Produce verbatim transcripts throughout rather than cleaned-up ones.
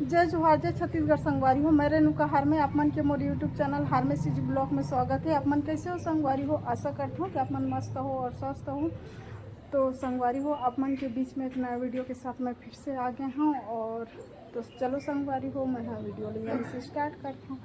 जय जोहार, जय छत्तीसगढ़ संगवारी हो। मैं रेणुका हारमे, आप मन के मोर YouTube चैनल हारमे सीजी ब्लॉग में स्वागत है। आप मन कैसे हो संगवारी हो? आशा करता हूँ कि आप मन मस्त हो और स्वस्थ हो। तो संगवारी हो, आप मन के बीच में एक नया वीडियो के साथ मैं फिर से आ गया हूँ। और तो चलो संगवारी हो, मैं हाँ वीडियो ले यहीं से स्टार्ट करता हूँ।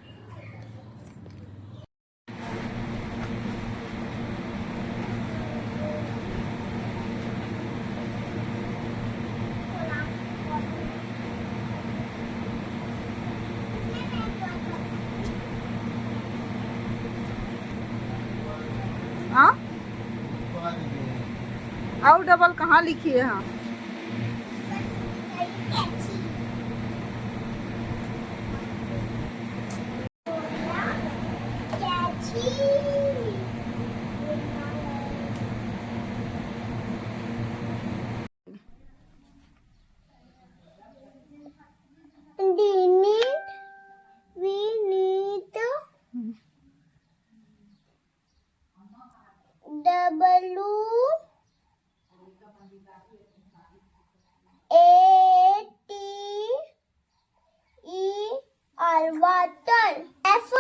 हाँ? और डबल कहाँ लिखी है? हाँ। We need W A T E R, water. F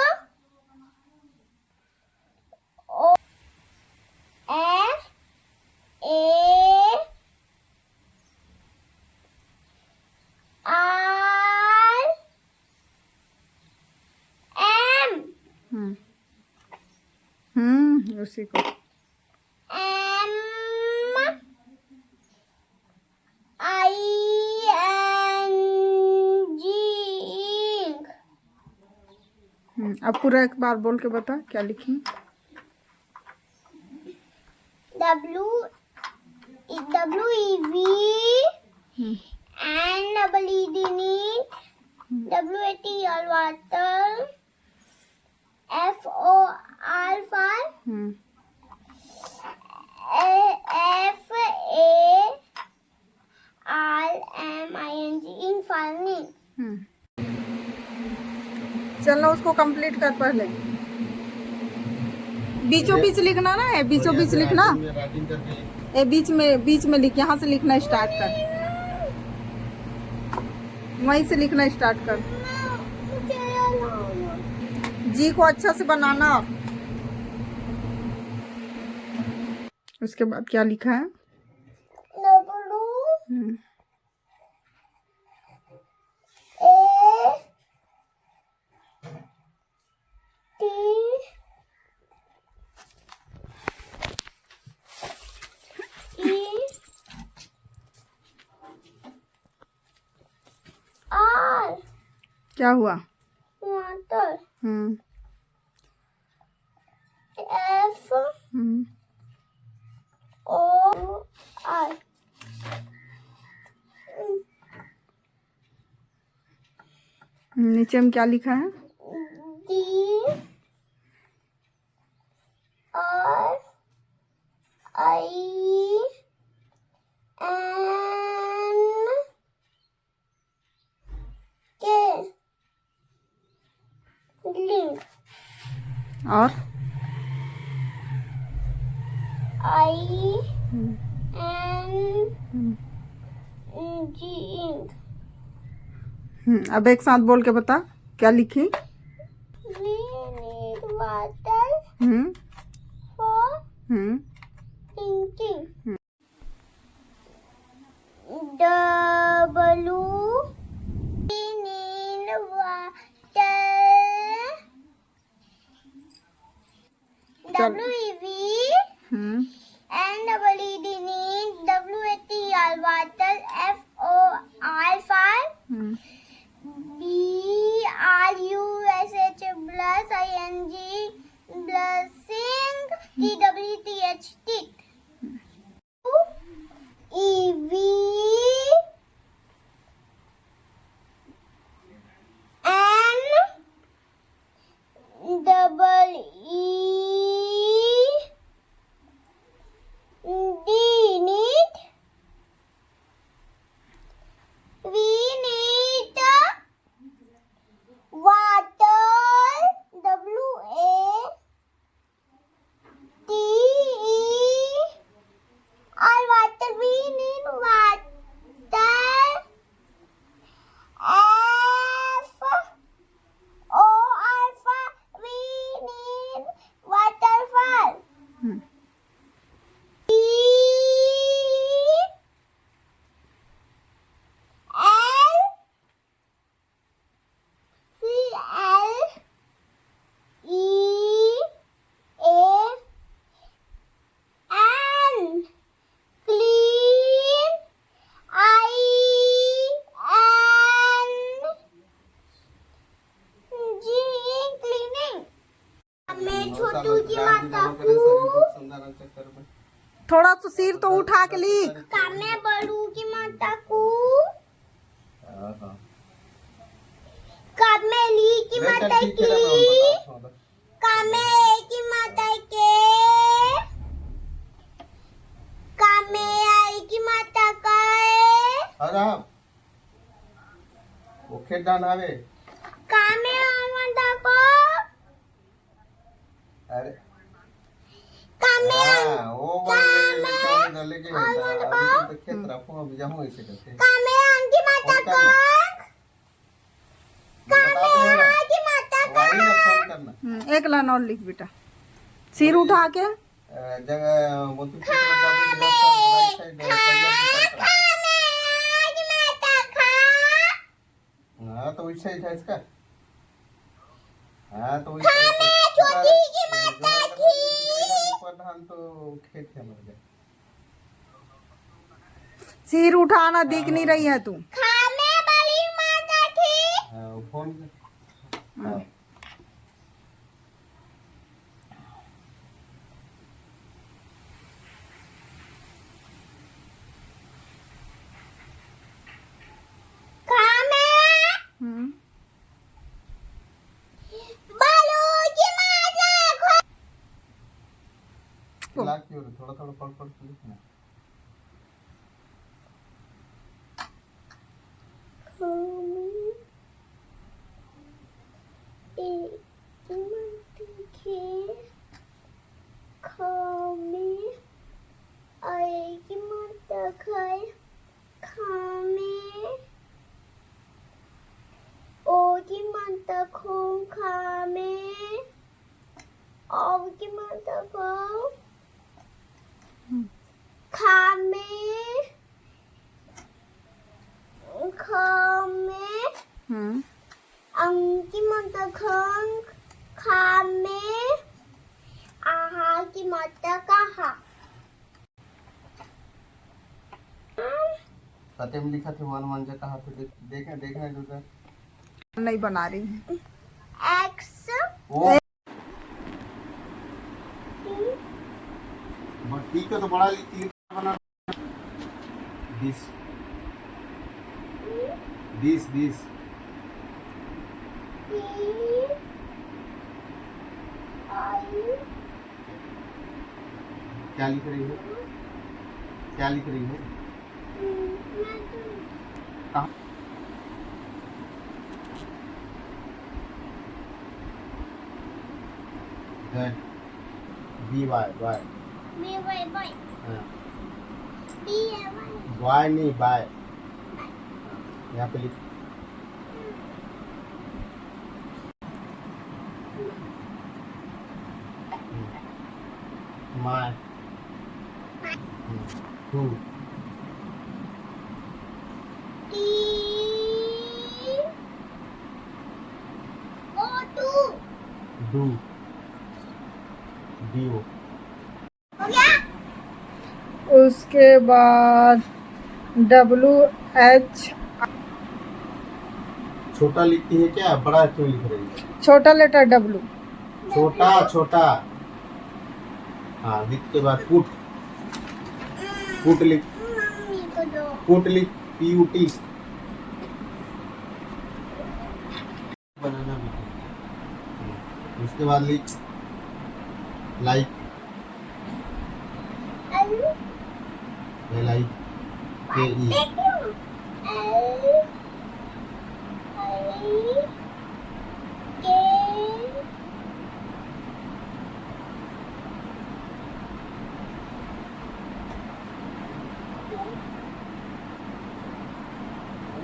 O F A R M। हम्म। हम्म, उसी को। M I N G, ink। हम्म, अब पूरा एक बार बोल के बता, क्या लिखी? W, W E V, hmm. N double E D, need, hmm. W A T R, water, F O R, fire, hmm. A, F A R M I N G, ink, fire, need। हम्म। चलो, उसको complete कर पहले। बीचों बीच लिखना ना है, बीचों बीच लिखना। ए, बीच में, बीच में लिख, यहाँ से लिखना स्टार्ट कर, वहीं से लिखना स्टार्ट कर। जी को अच्छा से बनाना। उसके बाद क्या लिखा है? W hmm. A T E R। क्या हुआ? Water। हम्म। F हम्म। O R। नीचे में क्या लिखा है? D R I N K, link। और I N G, ink। हम्म, अब एक साथ बोल के बता, क्या लिखी? We need water hmm. For hmm. Drinking। Hmm. W, we need water। चल। W E V hmm. N double E D, need, W A T R, water, F O R, fire, hmm. B R U S H, brush, I N G, brushing, T W T H, teeth। E V N double E D, need, we need water, W A T E R, water, we need water। तू की माता कू। थोड़ा सा सिर तो उठा के लिख। कामे बड़ू की माता कू। हाँ, हाँ। कामे ली की माता की। कामे की माता के। कामे आई की माता का। अरे वो खेत डाल आवे। कामे आई माता को। अरे कामे हाँ, वो वाले कामे लेके और डाले के और बेटा, अभी तो खेत रखो, अभी जाऊँ ऐसे करके। कामे आई की माता को। कामे आई की माता को। वही ना फोन करना। हम्म, एक लाइन और लिख बेटा, सिर उठा के। अ, जगह मोती खामे, खामे, खामे, आज माता खा। हाँ, तो वैसे ही था इसका। हाँ, तो वैसे ही था। खामे, छोटी की माता की। ऊपर धान तो खेत के मर गए। सिर उठाना दिख नहीं रही है तू। खामे बड़ी माता की। हाँ, वो फोन कर। हाँ। खामे। हम्म। बालू की माता खो- लाग क्यों रे? थोड़ा थोड़ा पढ़ पढ़ के लिख ना। खामे, एक मन दिखे, खामे, आए की माता खाए, खामे, ओ की माता खो, खामे, ओ की माता खो, खामे, खामे, हम्म। अंकी माता खंग, खामे, आहा की माता कहा। सत्य में लिखा थे मन मन जे कहा थे, देख, देख, देख रहे हैं जो कर। नहीं बना रही हूँ। एक्स। ओ। बस ठीक है, तो बड़ा लिख, लिख बना। दिस। दिस, दिस। क्या लिख रही है? क्या लिख रही है? कहाँ? Good. B Y, boy. B Y, boy. हाँ। B Y, boy. Boy नहीं, बाय। हाँ, यहाँ पे लिख। हम्म। माय। हम्म। टू। टी। ओ, टू। डू। D O. हो गया? उसके बाद W H। छोटा लिखती है क्या, बड़ा क्यों लिख रही है? छोटा लेटर W। छोटा, छोटा। हाँ, लिख के बाद पुट। पुट लिख। मम्मी को दो। पुट लिख, P U T। बनाना भी ठीक है। उसके बाद लिख लाइक। एल। L I K E। एल। आई। के।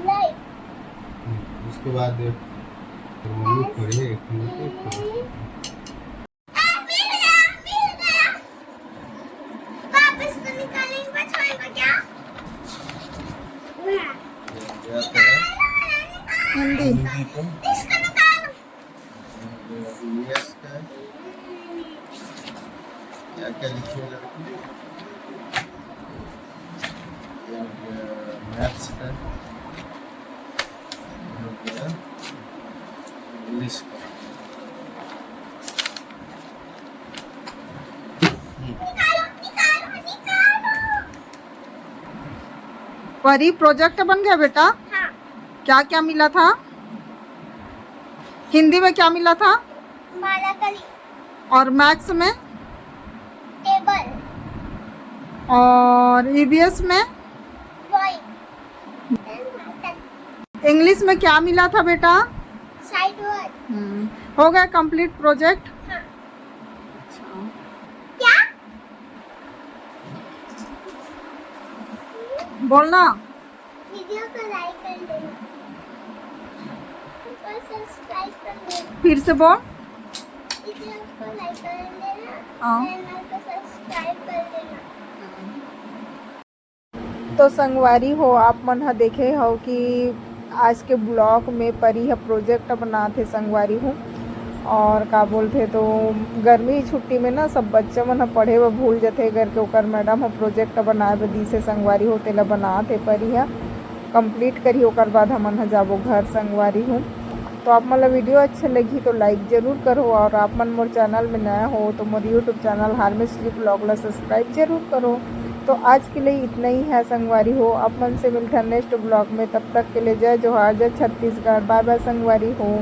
लाइक। हम्म, उसके बाद फिर मम्मी पढ़े, एक मिनट, एक मिनट। वापस को निकालेंगे, बचाएंगे क्या? क्या है? हिंदी। हिंदी का। इसको निकाल। ये इसका है। क्या क्या लिखे हैं लड़की? ये हो गया मैथ्स का, ये हो गया इंग्लिश का। परी, प्रोजेक्ट बन गया बेटा? हाँ। क्या क्या मिला था? हिंदी में क्या मिला था? बालाकली। और मैथ्स में? टेबल। और ईवीएस में? ड्राइंग। इंग्लिश में क्या मिला था बेटा? Side word. हम्म, हो गया कंप्लीट प्रोजेक्ट। हाँ। क्या? बोलना। वीडियो को लाइक कर देना, हमको सब्सक्राइब कर देना। फिर से बोल। वीडियो को लाइक कर देना, हाँ। चैनल को सब्सक्राइब कर देना। तो संगवारी हो, आप मन ह देखे हो कि आज के ब्लॉग में परी ह प्रोजेक्ट बनात हे संगवारी हो। और का बोलथे, तो गर्मी छुट्टी में ना सब बच्चा मन ह पढ़े बर भूल जथे करके ओकर मैडम ह प्रोजेक्ट बनाए बर दीस हे संगवारी हो, तेला बनात हे परी ह, कंप्लीट करही, ओकर बाद हमन ह जाबो घर संगवारी हो। तो आप मन ला वीडियो अच्छा लगही तो लाइक जरूर करो, और आप मन मोर चैनल में नया हो तो मोर यूट्यूब चैनल हारमेस जी ब्लॉग ला सब्सक्राइब जरूर करो। तो आज के लिए इतना ही है संगवारी हो, आप मन से मिलता है नेक्स्ट ब्लॉग में। तब तक के लिए जय जोहार, जय छत्तीसगढ़, बाय बाय संगवारी हो।